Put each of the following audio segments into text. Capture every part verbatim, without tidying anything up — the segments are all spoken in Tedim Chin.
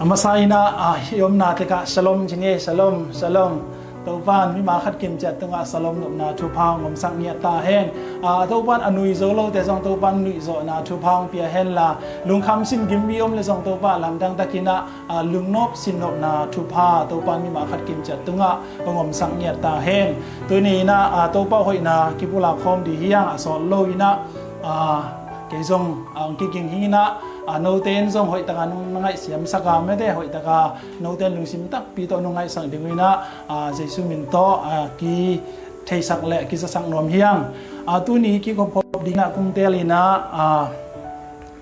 A masa in ah, ah, i omna tekah shalom ci ni, shalom, shalom. Topa'n mimal khat kimciat tungah shalom nopna thupha hong omsak ngiat ta hen. Ah, Topa'n a nui zo lote zong Topa'n nuihzawhna thupha hong pia hen la, lungkham sin gim i om le zong Topa lamdang takin ah, ah, lungnop sinnopna thupha Topa'n mimal khat kimciat tungah hong omsak ngiat ta hen. Tuni in ah, ah, Topa hoihna kipulak khawm ding hi hang, a sawt lo in ah, ah, kei zong, ah, hong kiging hi in ah, ah, note in zong hoih takin nong na ngaihsiamsak a, mete, hoih takin note in lungsim takpi tawh nong ngaihsak ding uh in ah, ah, Jesu min tawh, ah, kitheisak le kizasak nuam hi hang. Ah, tuni kikhopkhop ding in ah kong teel in ah, ah,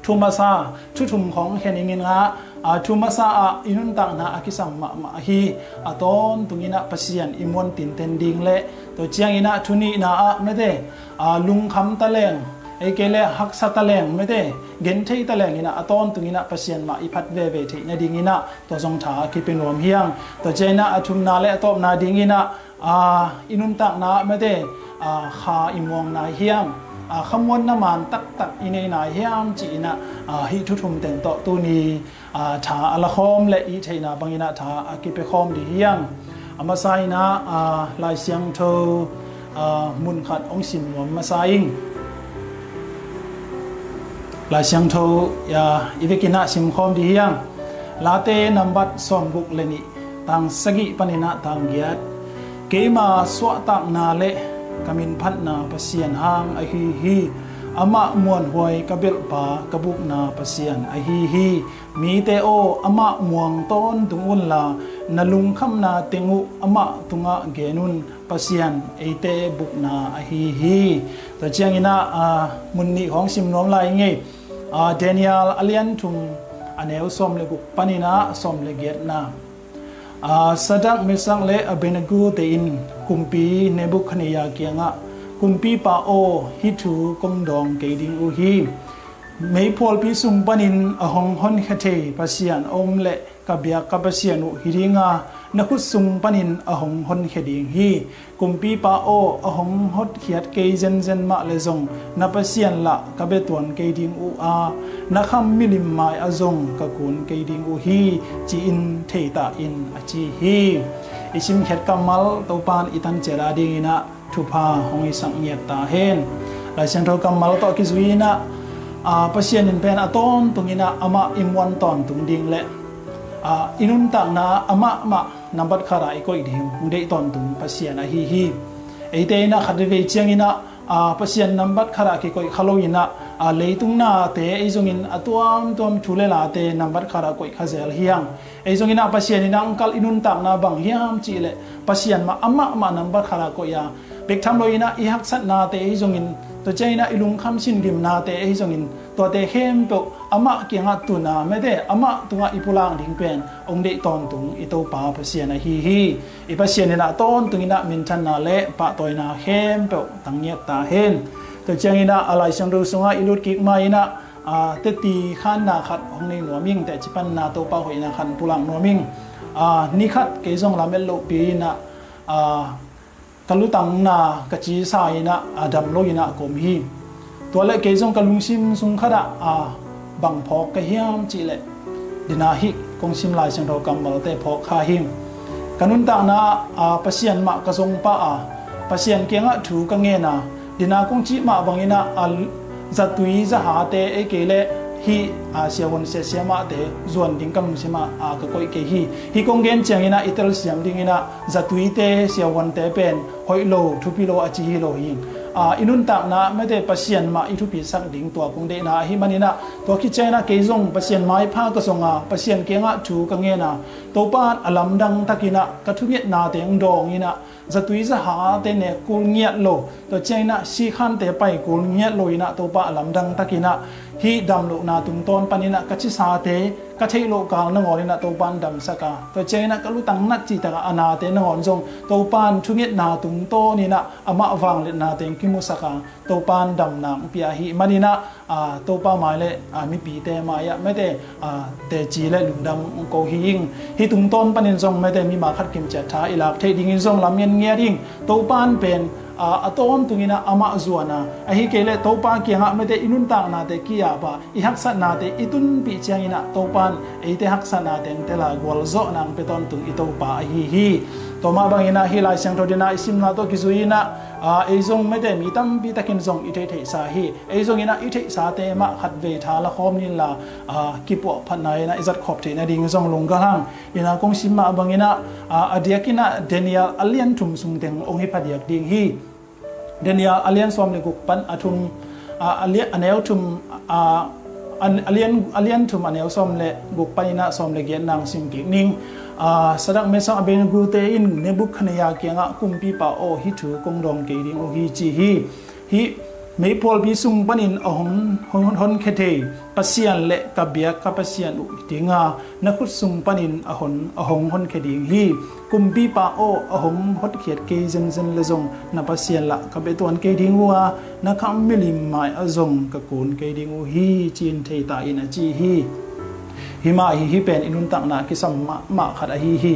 thu masa, thu thum khawng khen ing in ah, ah, thu masa ah i nuntakna a kisam mahmah hi. A tawntung in ah Pasian i muan tinten ding le, tua ciangin ah thu nihna ah, mete, ah, lungkham ta leng, ei kei le haksa ta leng, mete, genthei ta leng in ah a tawntung in ah Pasian mah i phat veve theih nading in ah tua zong tha a kipia nuam hi hang. Tua ciangin ah a thumna le a tawpna ding in ah, ah, i nuntakna ah, mete, ah, kha i muang nai hiam, ah, khamuanna man taktak i nei nai hiam ci in ah, ah, hih thu thum teng tawh tuni, ah, tha a la khawm le i theihna bangin ah tha a kipia khawm ding hi hang. A masa in ah, ah, Lai Siangtho, ah, mun khat hong sim nuam masa ing. Lai Siangtho, ah, i vekin ah sim khawm ding hi hang. Late nambat sawmguk le nih, tang sagih panin ah tang giat. Keima suahtakna le ka minphatna Pasian hang ahi hi. Amah muanhuai ka belhpa ka bukna Pasian ahi hi. Mite aw, amah muang tawntung unla, na lungkhamna teng uh amah tungah gen un. Pasian eite bukna ahi hi. Tua ciangin ah, ah, mun nih khawng sim nuam lai ing ei. Ah, Daniel a lian thum, a neu sawm le guk panin ah sawm le giatna. Ah, Sadrak, Mesak le Abednego te in kumpi Nebukhadnezzar kiangah, Kumpipa aw, hih thu kong dawng kei ding uh hi. Meiphualpi sung panin a hong honkhia thei Pasian a om leh ka biak ka Pasian uh hi ding a, na khut sung panin a hong honkhia ding hi. Kumpipa aw, a hong hotkhiat kei zenzen mah leh zong na Pasian lah ka bia tuan kei ding uh a, na kham milim mai ah zong ka kun kei ding uh hi, ci-in thei ta in, a ci hi. I simkhiat kammal Topa'n i tan ciat a dingin ah thupha hong hisak ngiat ta hen. Lai Siangtho kammal tawh kizui in ah, ah, Pasian in pen a tawntungin ah amah i muan tawntung ding le, ah, i nuntakna ah amah mah nambat khat ah i koih ding hong deih tawntung Pasian ahi hi. Eite in ah khat veivei ciangin ah, ah, Pasian nambat khat ah kikoih kha lo in ah, ah, leitung nate ei zongin a tuamtuam thu le late nambat khat ah koih kha zel hi hang. Ei zongin ah Pasian in ah hong kalh i nuntakna bang hiam cih leh Pasian mah amah mah nambat khat ah koih a, bek tham lo in ah i haksatnate ei zongin, tua ciangin ah i lungkham sin gimnate ei zongin, tuate khempeuh amah kiangah tun a, mete, amah tungah i pulak ding pen hong deih tawntung i Topa Pasian ahi hi. I Pasian in ah tawntungin ah minthanna le pahtawina khempeuh tang ngiat ta hen. Tua ciangin ah a Lai Siangtho sungah i lut kik ma in ah, ah, teci khanna khat hong nei nuam ing, teci panna Topa hoihna khat pulak nuam ing. Ah, ni khat kei zong lamet lohpi in ah, ah, ka lutangna ka cisa in ah, ah, dam lo in ah ka om hi. Tua leh kei zong ka lungsim sung khat ah, ah, bang phawk ka hiam cih leh, dina hih kong sim Lai Siangtho kammalte phawk kha hi. Ka nuntakna ah, ah, Pasian mah ka zong pah a, Pasian kiangah thu ka ngen a, dina kong cih mah bangin ah, ah, zatui zahate ei kei leh hih, ah, siavuan siamahte zuan ding ka lungsim ah, ah, ka koih kei hi. Hih kong gen ciangin ah i telsiam dingin ah zatuite, siavuante pen hoih lo, thupi lo a ci hi lo hi. Ah, i nuntakna ah, mete, Pasian mah i thupisak ding tua kong deihna ahih manin ah, tua khit ciangin ah kei zong Pasian maipha ka zong a, Pasian kiangah thu ka ngen a, Topa'n a lamdang takin ah ka thungetnate hong dawng in ah, zatui zahate nek kul ngiat lo, tua ciangin ah sikhante pai kul ngiat lo in ah Topa a lamdang takin ah hih damlohna tungtawn panin ah ka cisate ka theih loh kal nangawnin ah Topa'n damsak a, tua ciangin ah ka lutang nat cihtak ah a nate nangawn zong Topa'n thungetna tungtawnin ah amah vangliatnate hong kimusak a, Topa'n damna hong pia ahih manin ah, ah, Topa mai le, ah, mipite mai ah, mete, ah, teci le lungdam hong ko hi ing. Hih tungtawn panin zong, mete, mimal khat kimciat tha i lak theih dingin zong lam ngen ngiat ing. Topa'n pen, a, a tawntung in ah amah zuan a, ahih kei leh Topa kiangah mate i nuntaknate ki-ap a, i haksatnate i tunpih ciangin ah Topa in eite haksatnate hong tel a, gualzawhna hong pia tawntung i Topa ahi hi. Tua mah bangin ah hih Lai Siangtho dena i simna tawh kizui in ah, a, ei zong mate mi tampi takin zong i theihtheihsa hi. Ei zongin ah i theihsate mah khatvei tha la khawm ni inla, a, kipuahphatna in ah i zatkhop theih nading zong lungdam hang. In ah kong sim mah bangin ah, a, a diakin ah Daniel a lian thum sung teng hong hi phadiak ding hi. Daniel a lian sawm le guk pan a thum, a, a lian, a neu thum, a, a, a lian, a lian thum a neu sawm le guk panin ah sawm le giatna hong sim kik ning. A, Sadrak, Mesak, Abednego-te in Nebukhadnezzar kiangah, Kumpipa aw, hih thu kong dawng kei ding uh hi, ci hi. Hih meiphualpi sung panin a hong, hong, honkhia thei Pasian le ka biak ka Pasian uh hi ding a, na khut sung panin a hon, a hong honkhia ding hi. Kumpipa aw, a hong hotkhiat kei zenzen le zong na Pasian lah ka bia tuan kei ding uh a, na kham milim mai-ah zong ka kun kei ding uh hi, ci-in thei ta in, a ci hi. Hih mah hi, hih pen i nuntakna kisam mahmah khat ahi hi.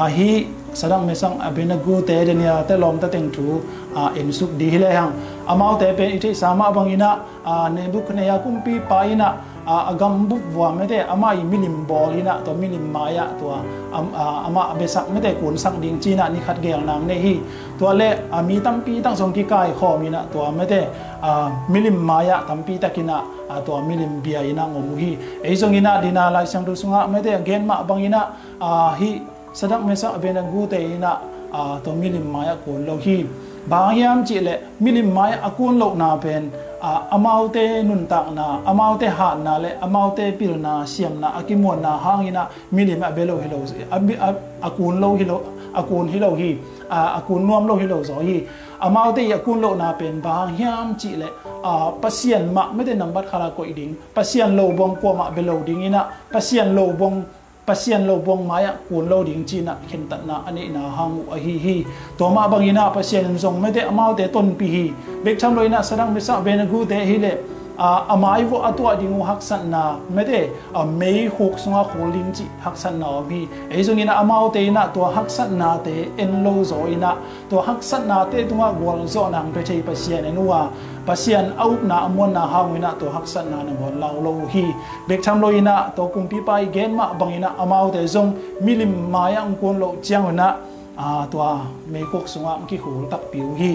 A, hih Sadrak, Mesak, Abednego-te, Daniel-te lawmta teng thu, a, en suk dih hi lehang, amaute pen i theihsa mah bangin ah, a, Nebukhadnezzar kumpipa in ah, a, a gambup vua mate, amah i milim bawl in ah, tua milim mai-ah tua, am-, a, amah a biasak mate kunsak ding ci-in ah ni khat geel nang nei hi. Tua leh, a, mi tampi tak zong kikaikhawm in ah tua mate, a, milim mai-ah tampi takin ah, a, tua milim bia in ah hong om uh hi. Ei zongin ah dena Lai Siangtho sungah mate a gen mah bangin ah, a, hih Sadrak, Mesak, Abednego-te in ah, a, tua milim mai-ah kun lo hi. Bang hang hiam cih leh milim mai-ah a kun lohna pen, a, amaute nuntakna, amaute hatna le amaute pilna, siamna a kimuanna hangin ah milim a bia lo hi lo, a, a, a kun lo hi lo, a kun hi lo hi, a, a kun nuam lo hi lo zaw hi. Amaute i a kun lohna pen bang hang hiam cih leh, a, Pasian mah mate nambat khat ah koih ding, Pasian lo bang kuamah bia lo ding in ah, Pasian lo bang Pasian lo bang mai-ah kun lo ding ci-in ah khentatna a neihna hang uh ahi hi. Tua mah bangin ah Pasian in zong mate amaute tonpih hi. Bek tham lo in ah Sadrak, Mesak, Abednego-te hi leh, a, a mai vuah a tuah ding uh haksatna mate, a, meikhuk sungah khul ding cih haksatna om hi. Ei zongin ah amaute in ah tua haksatnate en lo zaw in ah, tua haksatnate tungah gualzawhna hong pia thei Pasian en uh a, Pasian a upna a muanna hang uh in ah tua haksatna nangawn lau lo uh hi. Bek tham lo in ah tua kumpipa i gen mah bangin ah amaute zong milim mai-ah hong kun loh ciang un ah, a, tua meikhuk sungah hong kikhul takpi uh hi.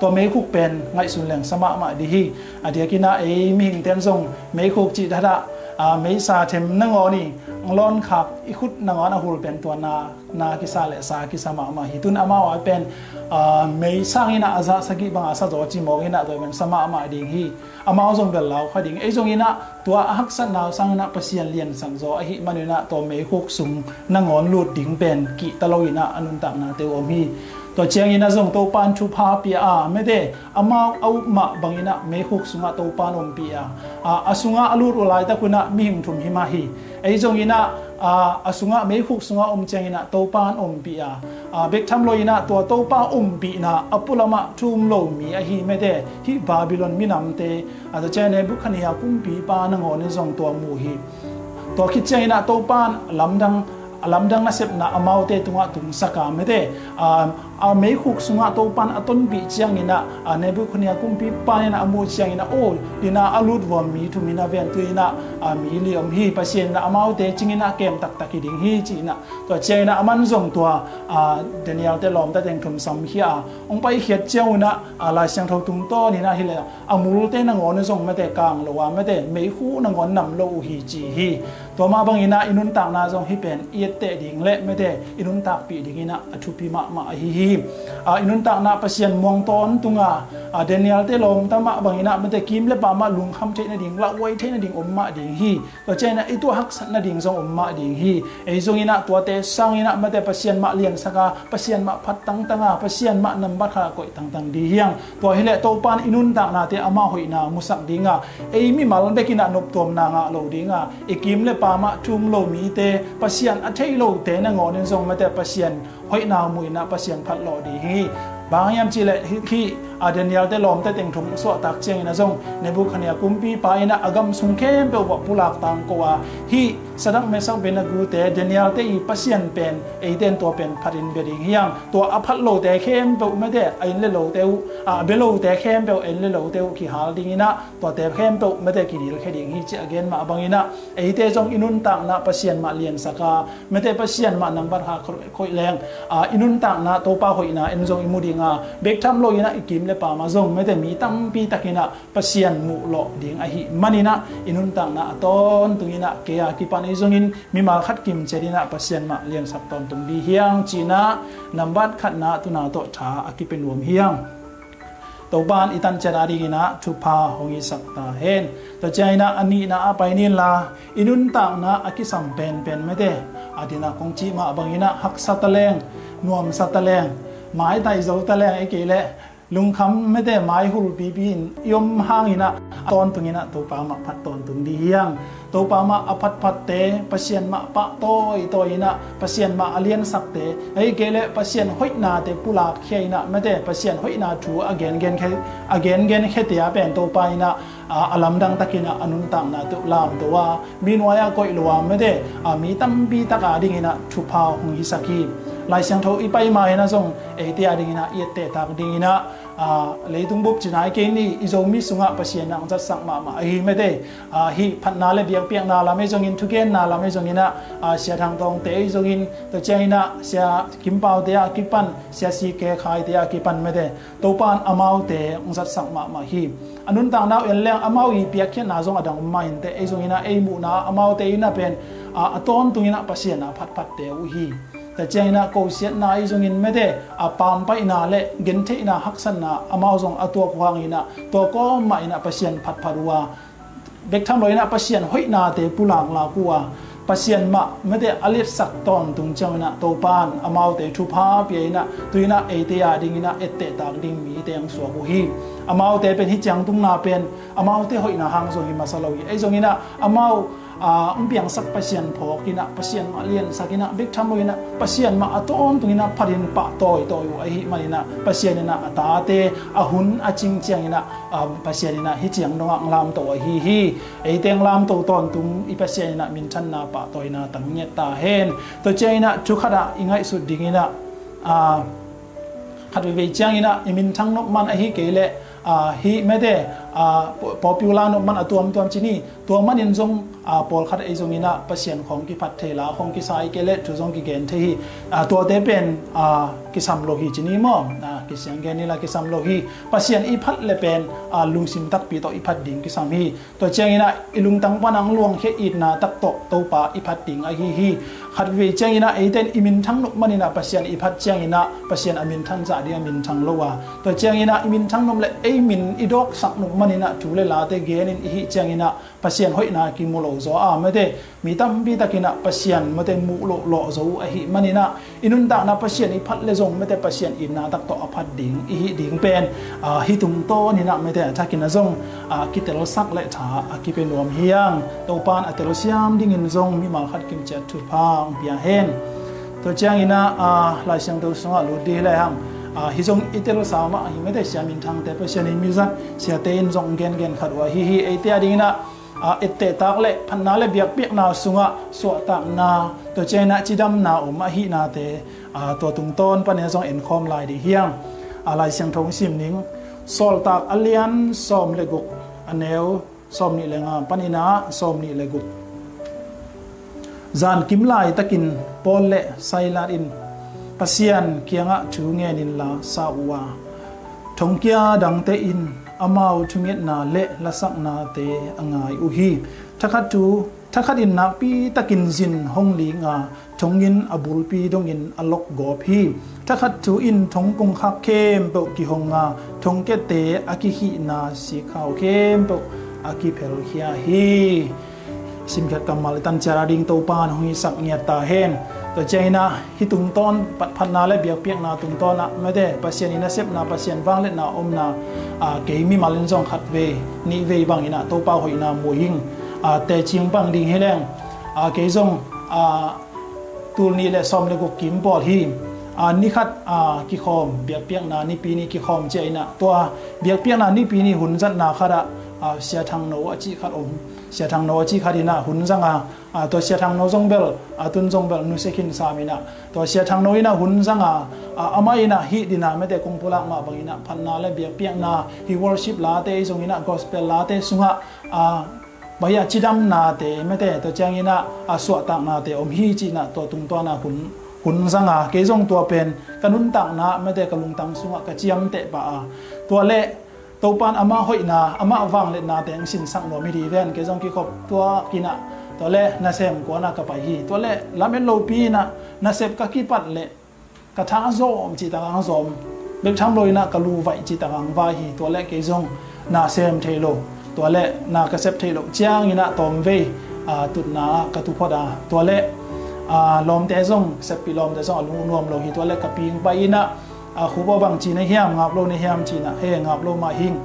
Tua meikhuk pen ngaihsun leng sa mahmah dih hi. A diakin ah ei mihingte'n zong meikhuk cih thadah, a, meisa them nangawn i hong lawnkhak i khut nangawn a hul pen tua na, na kisa le sa kisa mahmah hi. Tun amau a pen, a, mei sangin ah a za sagih bang a sa zaw ci mawk in ah tua pen sa mahmah ding hi. Amau zong bel lau kha ding. Ei zongin ah tua a haksatna sangin ah Pasian liansak zaw ahih manin ah tua meikhuk sung nangawn lut ding pen kihta lo in ah a nuntaknate uh om hi. Tua ciangin ah zong Topa'n thupha pia a, mate, amau a up mah bangin ah meikhuk sungah Topa'n ompih a, a, a sungah a lut uh laitak un ah mihing thum hi mah hi. Ei zongin ah, a, a sungah, meikhuk sungah om ciangin ah Topa'n ompih a, a, bek tham lo in ah tua Topa ompihna a pualamah thu um lo mi ahi, mate, hih Babylon minamte, a, tua ciang Nebukhadnezzar kumpipa nangawn in zong tua mu hi. Tua khit ciangin ah Topa'n lamdang, a lamdang nasepna amaute tungah tungsak a, mate, a, a, meikhuk sungah Topa'n a tonpih ciangin ah, a, Nebukhadnezzar kumpipa in ah a muh ciangin ah, aw, dena a lut vua mi thum hi na ven, tu in ah, a, mi li om hi, Pasian in ah amaute cingin ah kem taktak hi ding hi, ci in ah. Tua ciangin ah aman zong tua, a, Daniel-te lawmta teng thum samkhia a, hong paikhiat ciang un ah, a, Lai Siangtho tungtawn in ah hi leh a multe nangawn in zong, mate, kang lo a, mate, meikhuk nangawn nam lo uh hi, ci hi. Tua mah bangin ah i nuntakna zong hih pen i etteh ding le, mate, i nuntakpih dingin ah a thupi mahmah ahi hi. A, i nuntakna Pasian muang tawntung a, a, Daniel-te lawmta mah bangin ah, mate, kim le pam ah lungkham theih nading, lauhuai theih nading om mah ding hi. Tua ciangin ah i tuah haksat nading zong om mah ding hi. Ei zongin ah tuate sangin ah, mate, Pasian mah liansak a, Pasian mah phat tangtang a, Pasian mah nambat khat ah koih tangtang dih hi hang. Tua hi leh Topa'n i nuntaknate ama hoihna musak ding a, ei mimal bekin ah noptuamna ngah lo ding a, i kim le pam ah thu um lo mite, Pasian a thei lote nangawn in zong, mate, Pasian hoihna mu in ah Pasian phatlawh ding hi. Bang hang hiam cih leh hih, hih, a Daniel te lawmte teng thu suahtak ciangin ah zong Nebukhadnezzar kumpipa in ah a gam sung khempeuh uah pulak tangko a, hih Sadrak, Mesak, Abednego te Daniel te i Pasian pen eite in tua pen phatin bia ding hi hang. Tua a phat lote khempeuh mate a inn le lote uh, a bia lote khempeuh a inn le lote uh kihal dingin ah tuate khempeuh mate kinilkhia ding hi ci a gen mah bangin ah eite zong i nuntakna Pasian mah liansak a, mate Pasian mah nambat khat khoih leng, a, i nuntakna Topa hoihna en zong i mu ding a, bek tham loin ah i kim le pam ah zong mate mi tampi takin ah Pasian muh lawh ding ahih manin ah i nuntakna a tawntungin ah kei a kipan ei zongin mimal khat kimciat in ah Pasian mah liansak tawntung ding hi hang ci-in ah nambat khatna tuna tawh tha a kipia nuam hi hang. Topa in i tanciat a dingin ah thupha hong hisak ta hen. Tua ciangin ah a nihna ah pai ni la, i nuntakna a kisam penpen mate, a dingin ah kong cih mah bangin ah haksa ta leng, nuamsa ta leng, maitai zo ta leng, ei kei leh lungkham mate maihul pipi in i om hangin ah a tawntungin ah Topa mah phat tawntung ding hi hang. Topa mah a phatphatte, Pasian mah pahtawi tawi in ah, Pasian mah a liansakte, ahih kei leh Pasian hoihnate pulakkhia in ah mate, Pasian hoihna thu a gengen khia, a gengen khiate a pen Topa in ah, a, a lamdang takin ah a nuntakna teuh lamto a, mi nuai-ah koih lo a mate, a, mi tampi tak a dingin ah thupha hong hisak hi. Lai Siangtho i pai ma-in ah zong eite a dingin ah i ettehtak dingin ah, a, leitung bup ci-in ah i kei ni i Zomi sungah Pasian in ah hong zatsak mahmah ahi mate. A, hih phatna le biakpiakna lam ei zongin, thugenna lam ei zongin ah, a, Sia Thang Tawngte ei zongin, tua ciangin ah Sia Kim Pau te a kipan, Sia C K Khai te a kipan mate, Topa in amaute hong zatsak mahmah hi. A nuntakna uh en leng amau i piakkhiatna zong a dang om mah inteh, ei zongin ah ei muhna amaute in ah pen, a, a tawntungin ah Pasian a phatphatte uh hi. Tua ciangin ah kosiatna ei zongin mate, a, pampaihna le gentheihna haksatna amau zong a tuak uh hangin ah tua kawm mah in ah Pasian phatphat uh a, bek tham loin ah Pasian hoihnate pulaklak uh a, Pasian mah mate a liatsak tawntung ciangin ah Topa in amaute thupha pia in ah, tu-in ah eite a dingin ah ettehtak ding mite hong suak uh hi. Amaute pen hih ciang tungna pen amaute hoihna hang zong hi masa lo hi. Ei zongin ah amau, a, hong piangsak Pasian phawk in ah, Pasian mah liansak in ah, bek tham loin ah Pasian mah a tawntungin ah phatin pahtawi tawi uh ahih manin ah Pasian in ah a tate a hun a cing ciangin ah, a, Pasian in ah hih ciang dongah hong lamto ahi hi. Eite hong lamto tawntung i Pasian in ah minthanna pahtawina tang ngiat ta hen. Tua ciangin ah thu khat ah i ngaihsut dingin ah, a, khat veivei ciangin ah i minthang nop man ahih kei leh, a, hih mate, a, po-, popular nop man a tuamtuam ci ni, tua manin zong, a, pawlkhat ei zongin ah Pasian khawng kiphat thei la, khawng kisa ahih kei leh thu zong kigen thei hi. A, tuate pen, a, kisam lo hi ci ni maw? A, kisiang gen ni la kisam lo hi. Pasian i phat le pen, a, lungsim takpi tawh i phat ding kisam hi. Tua ciangin ah i lungtang pan hong luangkhia itna tak tawh Topa i phat ding ahi hi. Khat veivei ciangin ah eite in i minthang nop manin ah Pasian i phat ciangin ah Pasian a minthang zah ding a minthang lo a, tua ciangin ah i minthang nop le ei min i dawksak nop manin ah thu le late genin i hih ciangin ah Pasian hoihna kimu lo zaw a, mate mi tampi takin ah Pasian mate muh loh lawh zo uh ahih manin ah i nuntakna Pasian i phat le zong mate Pasian itna tak tawh a phat ding i hih ding pen, a, hih tungtawnin ah mate a thakin ah zong, a, kitelsak le tha a kipia nuam hi hang. Topa in a telsiam dingin zong mimal khat kimciat thupha hong pia hen. Tua ciangin ah, a, Lai Siangtho sungah lut dih le hang, a, hih zong i telsa mah hi mate, Sia Min Thang te Pasian in mi zat, siate in zong gengen khat uh ahi hi. Eite a dingin ah, a, ettehtak le phatna le biakpiakna sungah suahtakna, tua ciangin ah cidamna om ahihnate, a, tua tungtawn panin zong enkhawm lai ding hi hang. A, Lai Siangtho hong sim ning, Sawltak a lian sawm le guk, a neu sawm nih le nga panin ah sawm nih le guk. Zan kim laitakin Paul le Silas in Pasian kiangah thu ngen inla sa uh a, thongkia dangte in amau thungetna le lasaknate a ngai uh hi. Thakhat thu, thakhat in nakpi takin zin hong ling a, thonginn a bulpi dongin a lokgawp hi. Thakhat thu in thong kongkhak khempeuh kihong a, thongkiate a kikhihna sikkhau khempeuh a kiphelkhia hi. Simkhiat kammal i tanciat a ding Topa in hong hisak ngiat ta hen. Tua ciangin ah hih tungtawn phat-, phatna le biakpiakna tungtawn ah mate Pasian i nasepna, Pasian vangliatna omna, a, kei mimal in zong khat vei nih vei bangin ah Topa hoihna mu ing, a, teci bang ding hi leng, a, kei zong, a, tul nih le sawm le guk kim pawl hi. a, ni khat, a, kikhawm, biakpiakna nipi ni kikhawm ciah inah, tua biakpiakna nipi ni hun zatna khatah, a, Sia Thangno a cih khat om. Sia Thangno a cih khat inah hun zanga, a, tua Sia Thangno zong bel, a, tun zong bel nusia khin sam inah, tua Sia Thangno inah hun zanga, a, amah inah hih dina mete kong pulak mah bang inah phatna le biakpiakna, hih worship late, ei zong inah gospel late sungah, a, baia cidamnate mete, tua ciang inah, a, suahtaknate om hi ci inah tua tungtawn a hun, hun zanga, kei zong tua pen ka nuntakna mete ka lungtang sungah ka ciamteh pah a, tua le Topan amah hoihna, amah vangliatnate hong sinsak nuam hi dih ven, kei zong kikhop tua kinah, tua le nasem kuana ka pai hi, tua le lamet lopi inah nasep ka kipat le ka tha zawm cih takang zawm, bek tham lo inah ka lu vaih cih takang vai hi, tua le kei zong na sem thei lo, tua le na ka sep thei lo ciang inah tawmvei, a, tutna ah ka tuphot a, tua le, a, lawmte zong, seppi lawmte zong a lungnuam lo hi, tua le ka ping pai inah, a, khup aw bang ci na hiam, ngap lo na hiam ci inah, he ngap lo mah hing,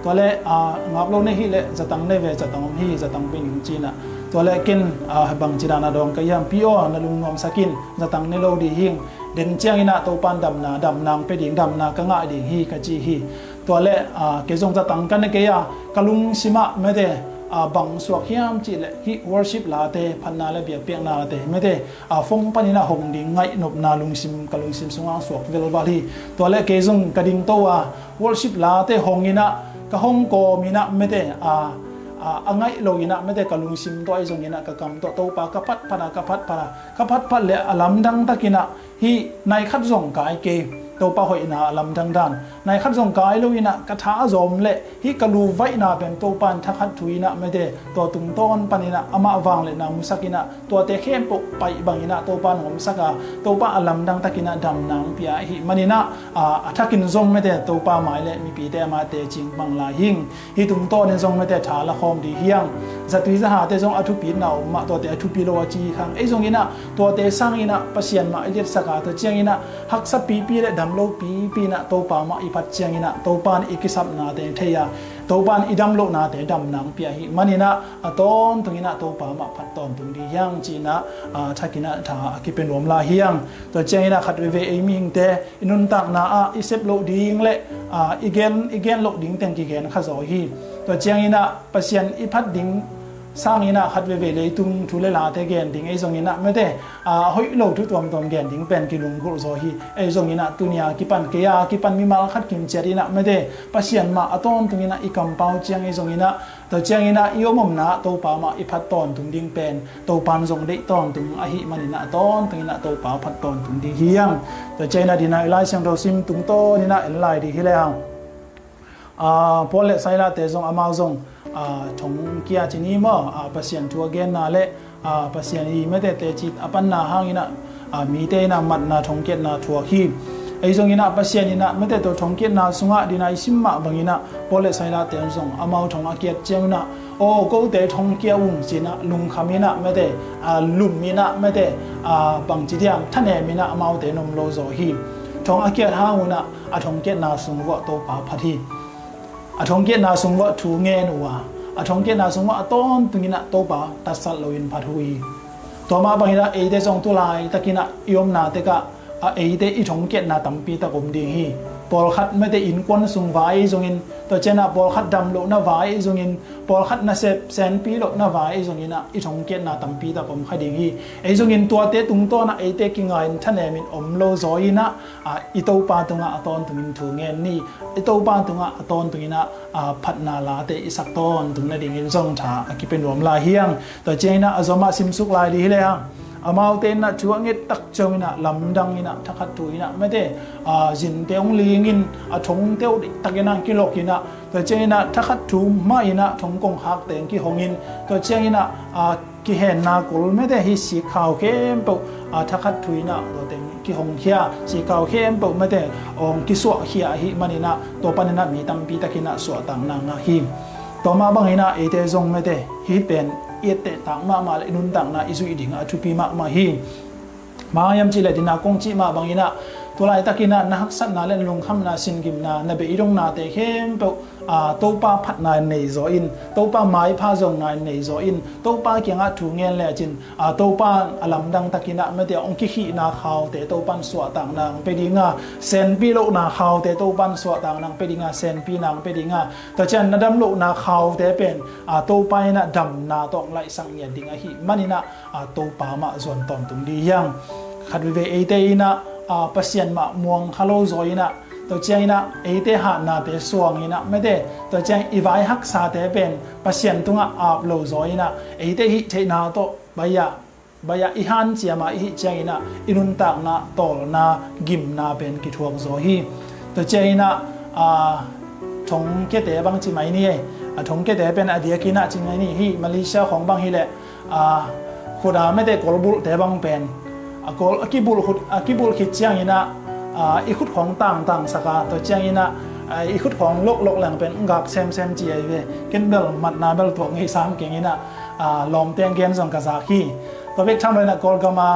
tua le, a, ngap lo na hih le zatang ne ve, zatang om hi, zatang ping ci inah, tua le ken, a, bang ci dan a dawng ka hiam, pi aw na lungnuam sak in, zatang ne lo dih hing, den ciang inah Topan damna, damna hong pia ding, damna ka ngah ding hi ka ci hi. Tua le, a, kei zong zatang ka ne kei a, ka lungsim ah mete, a, bang suak hiam cih le hih worship late, phatna le biakpiaknate mete, a, phone pan inah hong ding ngaihnopna lungsim, ka lungsim sungah suak velval hi. Tua le kei zong ka dingto a, worship late hong inah ka hong kawm inah mete, a, a, a ngaih lo inah mete ka lungsim tawh ei zong inah ka kam tawh Topa ka phatphat a, ka phatphat a, ka phatphat le a lamdang tak inah hih nai khat zong kai kei, Topa hoihna a lamdang dan. Nai khat zong kai lo inah ka tha a zawm le hih ka lu vaihna pen Topan thakhat thu inah mete, tua tungtawn pan inah amah vangliatna musak inah tuate khempeuh paih bang inah Topan hong omsak a, Topa a lamdang tak inah damna hong pia ahih man inah, a, a thak in zong mete Topa mai le mipite amah tecing bang lai hing. Hih tungtawn in zong mete tha la khawm dih hiang. Zatui zahate zong a thupitna om mah, tuate a thupi lo a ci khang. Ei zong inah tuate sang inah Pasian mah i liatsak a, tua ciang inah haksa pipi le dam lo pipi inah Topa mah i phat ciang inah Topan i kisapnate thei a, Topan i dam lohnate damna hong pia ahih man inah a tawntung inah Topa mah phat tawntung dih hiang ci inah, a, thak inah tha a kipia nuam lai hiang. Tua ciang inah khat veve ei mihingte i nuntakna ah i sep loh ding le, a, i gen, i gen loh ding teng kigen kha zaw hi. Tua ciang inah Pasian i phat ding sang inah khat veve leitung thu le late gen ding ei zong inah mete, a, hoih lo thu tuamtuam gen ding pen kilunggulh zaw hi. Ei zong inah tuni a kipan, kei a kipan mimal khat kim ciat inah mete Pasian mah a tawntung inah i kampau ciang ei zong inah, tua ciang inah i om omna ah Topa mah i phat tawntung ding pen Topan zong deih tawntung ahih man inah a tawntung inah Topa phat tawntung ding hiang. Tua ciang inah dina i Lai Siangtho sim tungtawn inah en lai dih hi le hang. A, Paul le Silas te zong amau zong, a, thongkia ci ni maw, a, Pasian thu a genna le, a, Pasian i mete teci a panna hang inah, a, mite inah matna thongkiatna thuak hi. Ei zong inah Pasian inah mete tua thongkiatna sungah dina i sim mah bang inah Paul le Silas te zong amau thong a kiat ciang inah, aw, kote thongkia ung ci inah lungkham inah mete, a, lum inah mete, a, bangci diam thanem inah amaute nom lo zaw hi. Thong a kiat hang unah a thongkiatna sung vuah Topa phat hi. A thongkiatna sung vuah thu ngen uh a, a thongkiatna sung vuah a tawntung inah Topa tatsat loin phat uh hi. Tua mah bang inah eite zong tu laitak inah i omna tekah a eite i thongkiatna tampi tak om ding hi. Pawlkhat mete innkuan sung vai zongin, tua cianah pawlkhat dam lohna vai zongin, pawlkhat nasep senpi lohna vai zong inah i thongkiatna tampi tak om kha ding hi. Ei zongin tuate tungtawn ah eite kingai in thanem in om lo zaw inah, a, i Topa tungah a tawntung in thu ngen ni. I Topa tungah a tawntung inah, a, phatna late i sak tawntung nadingin zong tha a kipia nuam lai hiang. Tua ciang inah a zom ah simsuk lai dih hi le hang. Amaute inah thu a nget tak ciang inah lamdang inah thakhat thu inah mete, a, zinte hong ling in a thongte uh deihtak inah kilok inah, tua ciang inah thakhat thu mah inah thong kongkhakte hong kihong in, tua ciang inah, a, kihenna kul mete hi sikkhau khempeuh, a, thakhat thu inah tua teng kihongkhia, sikkhau khempeuh mete hong kisuahkhia ahih man inah tua pan inah mi tampi tak inah suahtakna ngah hi. Tua mah bang inah eite zong mete hih pen i ettehtak mahmah le i nuntakna i zuih dingah a thupi mahmah hi. Bang hang hiam cih leh dina kong cih mah bang inah Tulaitakin ah na haksatna le lungkhamna, singimna, na beidongnate khempeuh, aa, Topa phatna in nei zaw in, Topa maipha zongna in nei zaw in, Topa kiangah thu ngen lecin, aa, Topa a lamdang takin ah mate hong kikhihna khaute Topa in suahtakna hong pia ding a, senpi lohna khaute Topa in suahtakna hong pia ding a, senpina hong pia ding a, tua ciang na dam lohna khaute pen, aa, Topa in ah damna tawh hong laihsak ngiat ding ahih manin ah, aa, Topa mah zuan tawntung ding hi hang. Khat veivei eite in ah, aa, Pasian mah muang kha lo zaw in ah, tua ciangin ah eite hatnate suang in ah mate, tua ciang i vai haksate pen Pasian tungah ap lo zaw in ah, eite hih theihna tawh baih ah, baih ah i hanciam a i hih ciangin ah i nuntakna tawlna, gimna pen kithuak zaw hi. Tua ciangin ah, aa, thongkiate bang ci mai ni ei. A thongkiate pen a diakin ah ci mai ni, hih Malaysia khawng bang hi leh, aa, khut a mate kolbulhte bang pen, a kol, a kibulh khut, a kibulh khit ciangin ah, aa, i khut khawng tangtang sak a, tua ciangin ah, aa, i khut khawng loklok leng pen gak semsem ci ahi ve. Ken bel matna bel tuak ngei sam keng in ah, aa, lawmte gen zong ka zak hi. Tua bek tham lo in ah Kawlgam a,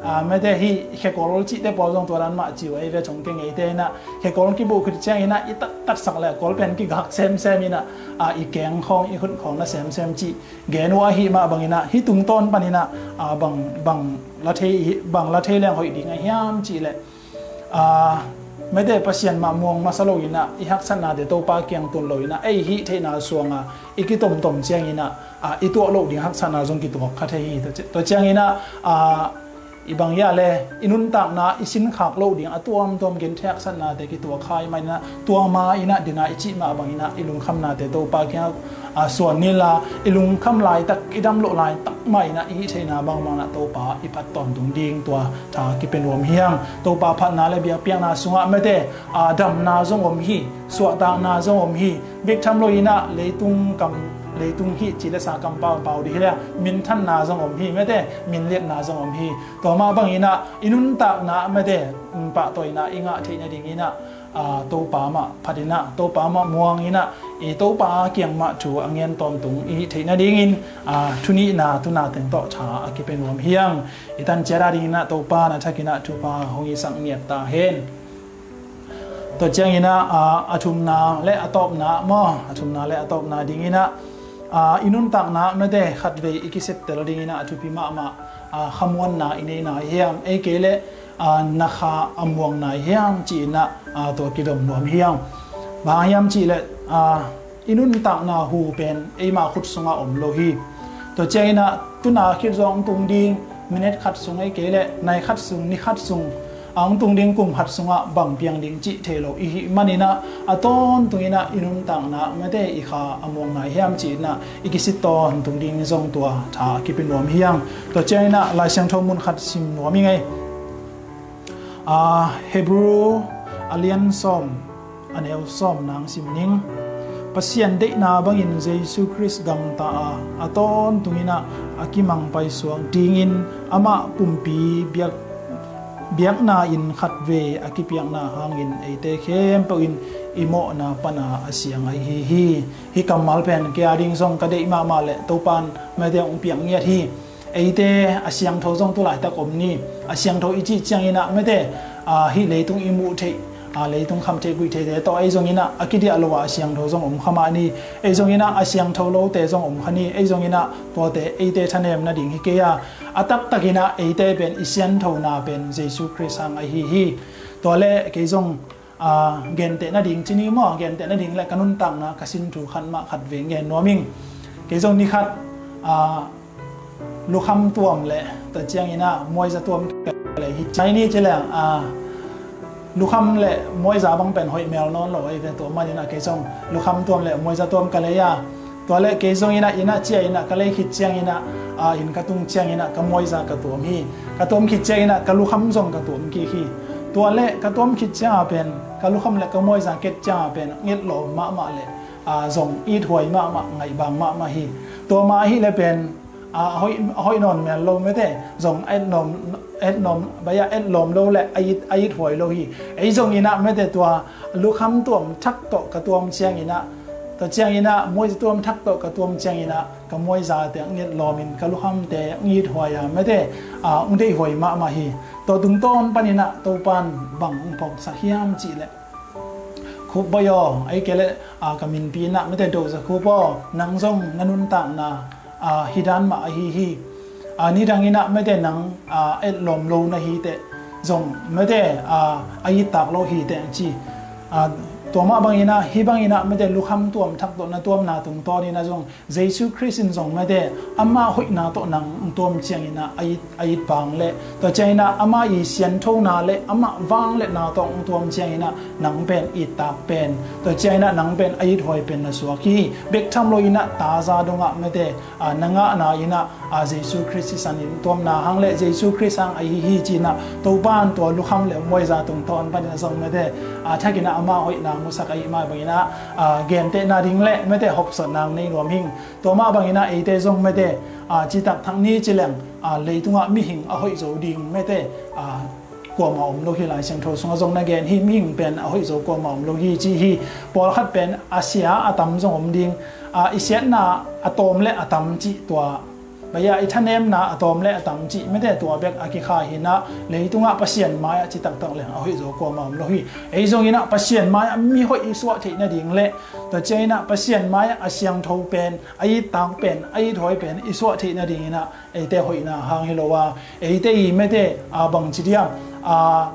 aa, mate hih khekol cihte pawl zong tua dan mah ci uh ahi ve, thongkia ngeite in ah khekol kibulh khit ciangin ah i tat, tatsak leh kol pen kigak semsem in ah, aa, i keng khawng, i khut khawng na semsem cih gen uh ahih mah bangin ah, hih tungtawn panin ah, aa, bang, bang la thei, bang la thei leng hoih ding a hiam cih leh, aa, mate Pasian mah muang masa lo in ah, i haksatnate Topa kiang tun lo in ah, ei hih theihna suang a i kitomtom ciangin ah, aa, i tuah loh ding haksatna zong kituak kha thei hi. Tua ci-, tua ciangin ah, aa, i bang hiam le, i nuntakna i sinkhak loh ding a tuamtuam genthei haksatnate kituak kha ahih manin ah, tua ma in ah din a i cih mah bangin ah i lungkhamnate Topa kiangah, aa, suan ni la, i lungkham laitak, i dam loh laitak mah in ah i hih theihna bangbang in ah Topa i phat tawntung ding tua tha kipia nuam hi hang. Topa phatna le biakpiakna sungah mate, aa, damna zong om hi, suahtakna zong om hi, bek tham lo in ah leitung kam, leitung hih ci le sa kampau pau ding hi leh minthanna zong om hi mate, minliatna zong om hi. Tua mah bangin ah i nuntakna mate, um, pahtawina i ngah theih nadingin ah, aa, Topa mah phat in ah, Topa mah muang in ah, i Topa kiang mah thu a ngen tawntung i hih theih nadingin, aa, thunihna tuna teng tawh tha a kipia nuam hi hang. I tan ciat a dingin ah Topa na thakin ah thupha hong hisak ngiat ta hen. Tua ciangin ah, aa, a thumna le a tawpna maw, a thumna le a tawpna dingin ah, aa, i nuntakna mate khatvei i kiseptel dingin ah a thupi mahmah, aa, khamuanna i neihna hiam, ei kei leh, aa, na kha a muangna hiam ci-in ah, aa, tua kidom nuam hi hang. Bang hang hiam cih leh, aa, i nuntakna hu pen eima khut sungah om lo hi. Tua ciangin ah tuna khit zong tung ding, minute khat sung ei kei leh nai khat sung, ni khat sung, a hong tung ding kum khat sungah bang piang ding cih thei lo i hih manin ah, a tawntungin ah i nuntakna mate i kha a muang nai hiam ci-in ah i kisit tawntung ding zong tua tha a kipia nuam hi hang. Tua ciangin ah Lai Siangtho mun khat sim nuam ing ei. Aa, Hebrew a lian sawm, a neu sawm nang sim ning. Pasian deihna bangin Jesu Khrist gamta a, a tawntungin ah a kimang paisuak dingin amah pumpi biak, biakna in khatvei a kipiakna hangin eite khempeuh in i mawhna pana a siang ahi hi. Hih kammal pen kei a ding zong ka deih mahmah leh Topa in mate hong piak ngiat hi. Eite a siangtho zong tu laitak om ni. A siangtho i cih ciangin ah mate, aa, hih leitung i muh theih, aa, leitung kham theih guih theihte tawh ei zongin ah a kidiah lo a a siangtho zong om kha mah ni. Ei zongin ah a siangtho lote zong om kha ni. Ei zongin ah tuate eite thanem nading hi kei a, a taktakin ah eite pen i sianthona pen Jesu Khrist hang ahi hi. Tua leh kei zong, aa, genteh nading ci ni maw, genteh nading leh ka nuntakna ka sin thu khat mah khatvei ngen nuam ing. Kei zong ni khat, aa, lukham tuam leh tua ciangin ah muaiza tuam ka lei hi. Chinese ci leng, aa, lukham leh muaiza bang pen hoih mel nawn lo ahi ve, tua manin ah kei zong lukham tuam leh muaiza tuam ka lei a. Tua leh kei zongin ah inn ah cia in ah ka lei khit ciangin ah, aa, inn ka tung ciangin ah ka muaiza ka tuam hi. Ka tuam khit ciangin ah ka lukham zong ka tuam kik hi. Tua leh ka tuam khit ciang a pen, ka lukham leh ka muaiza ket ciang a pen nget lawm mahmah leh, aa, zong ithuai mahmah, ngaihbang mahmah hi. Tua mah ahih leh pen, aa, a hoih, a hoih nawn mel lo mate, zong a et lawm, et lawm, baih a et lawm lo leh a it, a ithuai lo hi. Ei zongin ah mate tua lukham tuam thak tawh ka tuam ciangin ah, tua ciangin ah muaiza tuam thak tawh ka tuam ciangin ah, ka muaizate hong nget lawmin ka lukhamte hong it huai a mete, a, hong deihhuai mahmah hi. Tua tungtawn paninah Topan bang hong phawksak hiam cihleh, Khup Bawi aw, ahih kei leh, a, ka minpi inah mete Doza Khup aw, nang zong na nuntakna, a, hi dan mah ahi hi. A, nidanginah mete nang, a, etlawm lo na hiteh zong mete, a, a ittak lo hiteh ci. A, tua mah banginah hih banginah mete lukham tuam thak tawh na tuamna tungtawninah zong Jesu Khrist in zong mete amah hoihna tawh nang hong tuam cianginah a it, a it vang le, tua cianginah amah i sianthona le amah vangliatna tawh hong tuam cianginah nang pen ittak pen, tua cianginah nang pen a ithuai pen na suak hi. Bek tham loinah taza dongah mete, a, na ngahna inah, a, Jesu Khrist sisan in tuamna hang le Jesu Khrist hang ahi hi cinah Topan tua lukham le muaiza tungtawn paninah zong mete, a, thakinah amah hoihna musak ahih mah banginah, a, gentehna ding le mete hopsawnna hong nei nuam hing. Tua mah banginah eite zong mete, a, citak thak ni cileng, a, leitungah mihing a hoih zo ding mete, a, kuamah om lo hi. Lai Siangtho sungah zong na gen hi, mihing pen a hoih zo kuamah om lo hi ci hi. Pawlkhat pen a sia a tam zong om ding, a, i siatna a tawm le a tam cih tua, baya i thanemna a tawm le a tam cih mete tua bek a kikha hinah leitungah Pasian mai-ah citaktak leng a hoih zo kuamah om lo hi. Ei zonginah Pasian mai-ah mihoih i suah theih nading le, tua cianginah Pasian mai-ah a siangtho pen, a ittak pen, a ithuai pen i suah theih nadinginah eite hoihna hang hi lo a, eite i mete, a, bangci diam, a,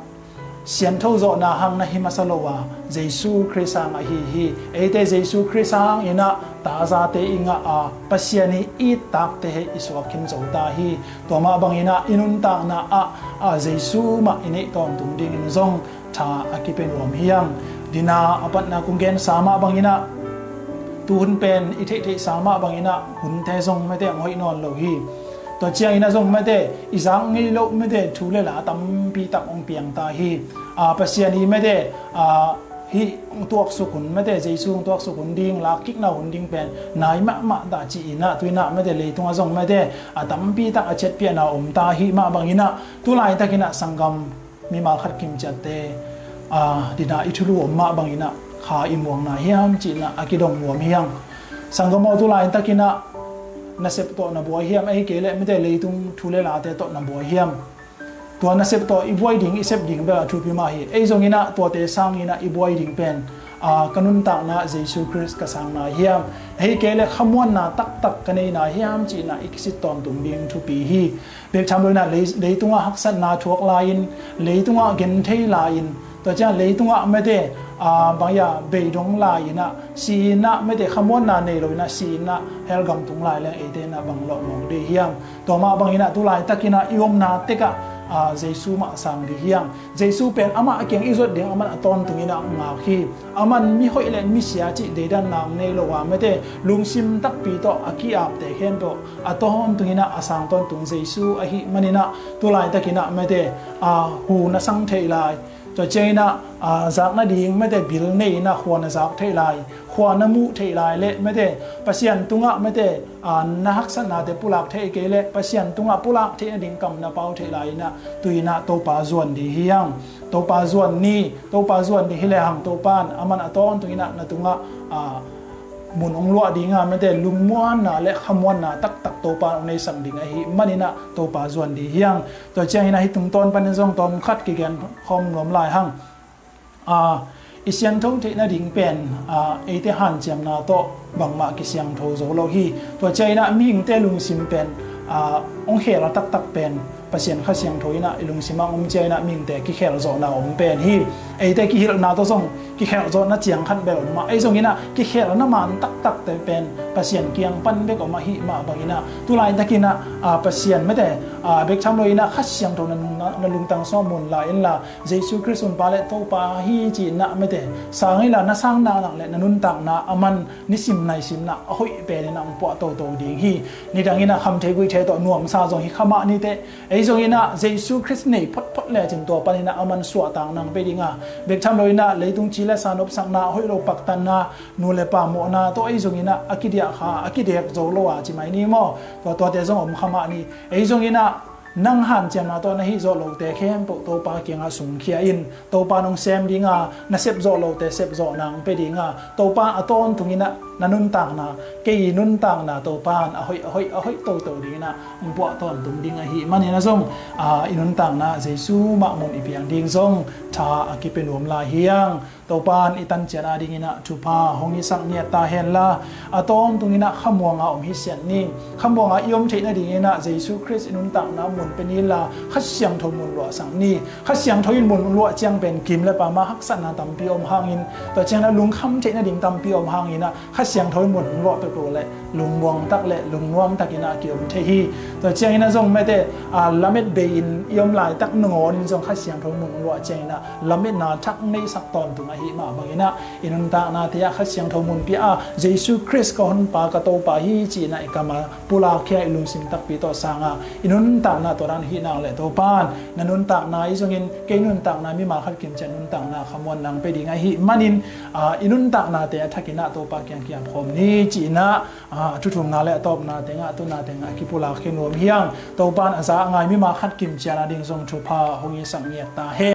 siantho zawhna hang na hi masa lo a, Jesu Khrist hang ahi hi. Eite Jesu Khrist hanginah tazate i ngah a, Pasian i ittakte he i suak khin zo ta hi. Tua mah banginah i nuntakna ah, a, Jesu mah i neih tawntung dingin zong tha a kipia nuam hiang. Dina a patna kong gensa mah banginah, tuhun pen i theihtheihsa mah banginah hunte zong mete hong hoih nawn lo hi. Tua cianginah zong mete i zak ngei loh mete thu le la tampi tak hong piang ta hi. A, Pasian i mete, a, hih hong tuaksuk hun mete, Jesu hong tuaksuk hun ding, lakkikna hun ding pen nai mahmah ta ci-inah tuinah mete leitungah zong mete a tampi tak a ciatpiahna om ta hi. Mah banginah tulaitakinah sanggam mimal khat kimciatte, a, dina i thulu om mah banginah kha i muang na hiam cihnah a kidong nuam hiang. Sanggam aw, tulaitakinah nasep tawh na buai hiam, ahih kei leh mete leitung thu le late tawh na buai hiam? Tua nasep tawh i buai ding, i sep ding bel a thupi mah hi. Ei zonginah tuate sanginah i buai ding pen, a, ka nuntakna Jesu Khrist ka sang na hiam, ahih kei leh khamuanna taktak ka nei na hiam cihnah i kisit tawntung ding thupi hi. Bek tham loinah lei, leitungah haksatna thuak lai-in, leitungah genthei lai-in, tua ciang leitungah mete, a, bangya beidong lai-inah, si-inah mete khamuanna nei loinah si-inah hell gam tung lai leng eite inah bang lawh mawk dih hiam? Tua mah banginah tulaitakinah i omna tekah, a, Jesu mah sang dih hiang. Jesu pen amah a kiang i zuat ding, aman a tawntunginah ngak hi. Aman mihoih le misia cih deidanna hong nei lo a mete, lungsim takpi tawh a ki-apte khempeuh a tawntunginah a sang tawntung Jesu ahih maninah tulaitakinah mete, a, hu na sang theih lai. Tua cianginah, a, zak nading mete bil nei-inah khua na zak theih lai, khua na muh theih lai le mete Pasian tungah mete, a, na haksatnate pulak theih kei leh Pasian tungah pulak theih nading kam na pau theih lai-inah tuinah Topa zuan dih hiang. Topa zuan ni, Topa zuan dih hi lehang Topan aman a tawntunginah na tungah, a, mun hong luah dinga mete lungmuanna le khamuanna taktak Topan hong neisak ding ahih maninah Topa zuan dih hiang. Tua cianginah hih tungtawn panin zong tawmkhat kigen khawm nuam lai hang. A, i siangtho theih nading pen, a, eite hanciamna tawh bangmah kisiangtho zo lo hi. Tua cianginah mihingte lungsim pen, a, hong khel a taktak pen Pasian Kha Siangtho inah i lungsim ah om cianginah mihingte kikhel zawhna om pen hi. Eite kihilhna tawh zong kikhel zawhna ciang khat bel om mah, ei zonginah kikhelna man taktakte pen Pasian kiang pan bek om ahih mah banginah tulaitakinah, a, Pasian mete, a, bek tham loinah Kha Siangtho na, na, na lungtang sungah mun la inla, Jesu Khrist hun pa le Topa hi ci-inah mete sang inla, na sang naknak le na nuntakna aman nisim naisimna a hoih peninah hong puah toto ding hi. Nidanginah khamthei guihthei tawh nuamsa zong hi kha mah niteh, ei zonginah Jesu Khrist nei photphot lecin tua paninah aman suahtakna hong pia dinga, bek tham loinah leitung ci le sa nopsakna, a hoih lo paktatna, nu le pa mawhna tawh ei zonginah a kidiah kha, a kidek zo lo a ci mai ni maw? Tua, tuate zong om kha mah ni. Ei zonginah Nang hanciamna tawh na hih zawh lote khempeuh Topa kiangah sungkhia in. Topa nong sem dinga, na sep zawh lote sep zawhna hong pia dinga, Topa a tawntungin ah na nuntakna, kei i nuntakna Topa in a hoih, a hoih, a hoih toto dingin ah hong puah tawntung ding ahih manin ah zong, a, i nuntakna Jesu mah mun i piang ding zong tha a kipia nuam lai hi hang. Topa in i tancian a dingin ah thupha hong hisak ngiat ta hen la, a tawntungin ah khamuanga om hi sian ni. Khamuanga i om theih nadingin ah Jesu Khrist i nuntakna mun pia ni la, Kha Siangtho mun luahsak ni. Kha Siangtho in mun luah ciang pen kim le pam ah haksatna tampi om hangin, tua ciangin ah lungkham theih nading tampi om hangin ah Kha Siangtho in mun luah peuhpeuh le lungmuang tak le lungnuam takin ah ki om thei hi. Tua ciangin ah zong mete, a, lamet bei-in i om laitak nangawnin zong Kha Siangtho mun luah ciangin ah lametna thak neihsak tawntung ahih mah bangin ah i nuntaknate ah Kha Siangtho mun pia a, Jesu Khrist ka honpa ka Topa hi ci-in ah i kam a pulak khia i lungsim takpi tawh sang a, i nuntakna tua dan hih nak le Topa in na nuntakna i zongin kei nuntakna mimal khat kimciat nuntakna khamuanna hong pia ding ahih manin, a, i nuntaknate a thakin ah Topa kiang kiam khawm ni ci-in ah, a, a thuthumna le a tawpna tengah, tuna tengah kipulak khin nuam hi hang. Topa in a za a ngai mimal khat kimciat a ding zong thupha hong hisak ngiat ta hen.